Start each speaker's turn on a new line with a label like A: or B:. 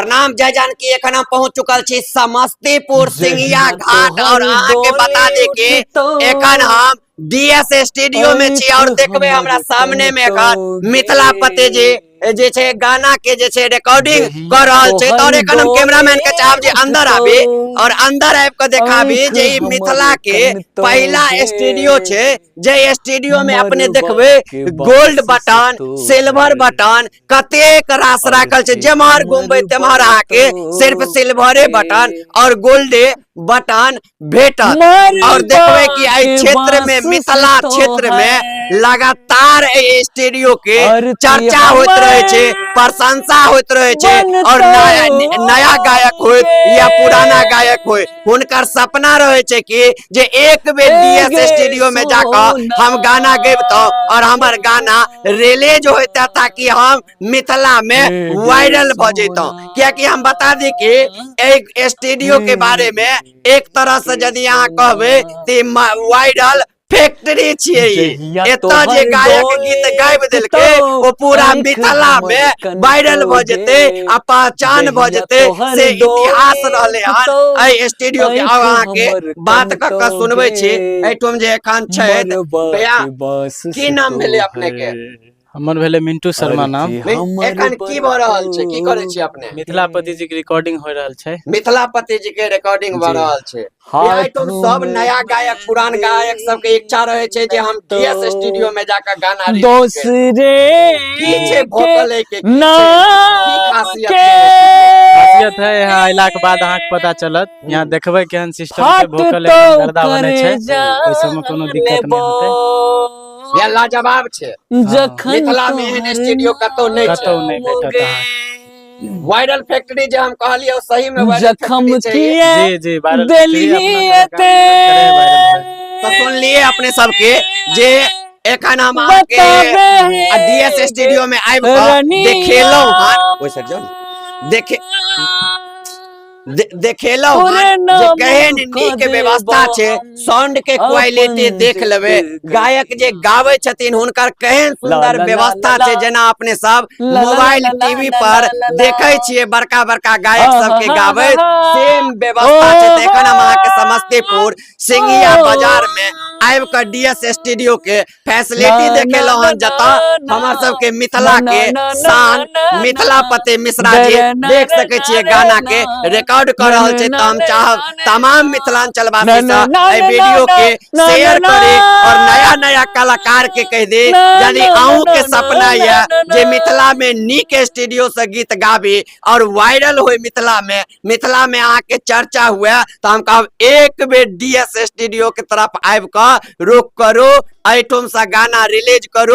A: प्रणाम, जय जानकी। एखन हम पहुंच चुकल छी समस्तीपुर सिंघिया घाट और अहाँ के बता दी कि एखन हम डीएस स्टूडियो में छी और देखबे हमरा सामने में एखन मिथिलापति जी जे छै गाना के जे छै रिकॉर्डिंग कर रहल छै। और एखन हम कैमरामैन के चाहब जे अंदर आबी और अंदर आबि के देखाबी जे ई मिथिला के पहिला स्टूडियो छै, जे स्टूडियो में अपने देखबे गोल्ड बटन, सिल्वर बटन कतेक रास राखल छै। जेम्हर घूमबै तेम्हर अहाँके सिर्फ सिल्वरे बटन और गोल्डे बटन भेटत। और देखबै कि एहि क्षेत्र में, मिथिला क्षेत्र में लगातार एहि स्टूडियो के चर्चा होइत रहे छै, प्रशंसा होइत रहे छै। और नया नया गायक होय या पुराना गायक होय, हुनकर सपना रहे छै कि जे एक बेर डीएस स्टूडियो में जाकर हम गाना गबितौं और हमर गाना रिलीज होते, ताकि हम मिथिला में वायरल भ जैतौं। कियाकि हम बता दी कि एक स्टूडियो के बारे में एक तरह से यदि अहाँ कहबै तऽ वायरल फैक्ट्री छियै ई। एतऽ जे गायक गीत गाबि देलकै, ओ पूरा मिथिला में वायरल भऽ जेतै आ पहचान भऽ जेतै, से इतिहास रहलै हन एहि स्टूडियो के। आब अहाँके बात कऽ कऽ सुनबै छी। एहिठाम जे एखन छथि भैया, की नाम भेलै अपने के?
B: हमर भेलै मिंटू शर्मा नाम।
A: एखन की भऽ रहल छै? की करै छी अपने?
B: मिथिलापति जी के रिकॉर्डिंग हो रहल छै।
A: मिथिलापति जी के रिकॉर्डिंग भऽ रहल छै। एहिठाम सब नया गायक, पुरान गायक सबके इच्छा रहे छै जे हम डीएस स्टूडियो में जाकर गाना
C: रिलीज
A: करी। की छै भोकल के, की छै? की खासियत छै?
B: खासियत है, यहाँ अयला के बाद अहाँके पता चलत। यहाँ देखबै केहन सिस्टम छै, भोकल एकदम गर्दा बनै छै, ओहि सबमे कोनो दिक्कत नहि होतै।
A: या लाजवाब छै। मिथिला में एहन स्टूडियो कतौ नहि छै।
B: कतौ नहि भेटत अहाँके।
A: वायरल फैक्ट्री जे हम कहलियै, ओ सही में वायरल
C: जखम
A: फैक्ट्री छै ई।
C: किए
B: जी, वायरल
C: देलिही
B: अपना
C: एते
B: वायरल।
A: तऽ सुनलिए अपने सबके जे एखन हम अहाँके
C: बताबे
A: डीएस स्टूडियो में आबि कऽ
C: रनिया।
A: देखेलहुँ हन, ओहि साइड जाउ ने, देखे देखेलहुँ
C: पूरे
A: हन जे
C: नाम
A: केहन
C: कऽ
A: नीक व्यवस्था
C: देबो
A: छै।
C: हम
A: साउंड के क्वालिटी
C: अपन
A: देख लेबै,
C: जिंदगी।
A: गायक जे गाबै छथिन हुनकर केहन सुंदर
C: ला ला
A: व्यवस्था
C: ला
A: छै।
C: ला।
A: जेना अपने सब
C: ला ला
A: मोबाइल
C: ला ला
A: टीवी
C: ला
A: पर
C: ला ला।
A: देखै छियै बड़का बड़का गायक
C: हाँ,
A: सबके
C: हाँ,
A: गाबैत,
C: हाँ।
A: सेम व्यवस्था छै। तऽ एखन हम अहाँके
C: ओ,
A: समस्तीपुर सिंघिया
C: ओ,
A: बाजार में आबि कऽ डीएस स्टूडियो के फैसिलिटी
C: ना,
A: देखेलहुँ
C: ना,
A: हन, जतऽ
C: ना,
A: हमर सबके मिथिला
C: ना,
A: के
C: ना, ना,
A: शान
C: ना, ना,
A: मिथिलापति मिश्रा जी
C: ना, ना,
A: देख
C: ना,
A: सकै छियै
C: ना,
A: गाना
C: ना,
A: के रिकॉर्ड कऽ रहल छै।
C: ना,
A: तऽ हम
C: ना,
A: चाहब
C: ना,
A: तमाम
C: ना,
A: मिथिलांचल वासी
C: ना,
A: से
C: ना,
A: एहि
C: ना,
A: वीडियो
C: ना,
A: के
C: ना,
A: शेयर
C: ना,
A: करी और
C: ना,
A: नया नया कलाकार के कहि दी,
C: ना,
A: यदि
C: ना,
A: अहूँ के
C: ना,
A: सपना
C: ना,
A: यऽ
C: ना,
A: जे
C: ना,
A: मिथिला में नीक स्टूडियो से गीत गाबी और वायरल होय मिथिला में, मिथिला में अहाँके चर्चा हुए, तऽ हम कहब एक बेर डीएस स्टूडियो के तरफ आबि कऽ रुक करू, एहिठाम से गाना रिलीज करू।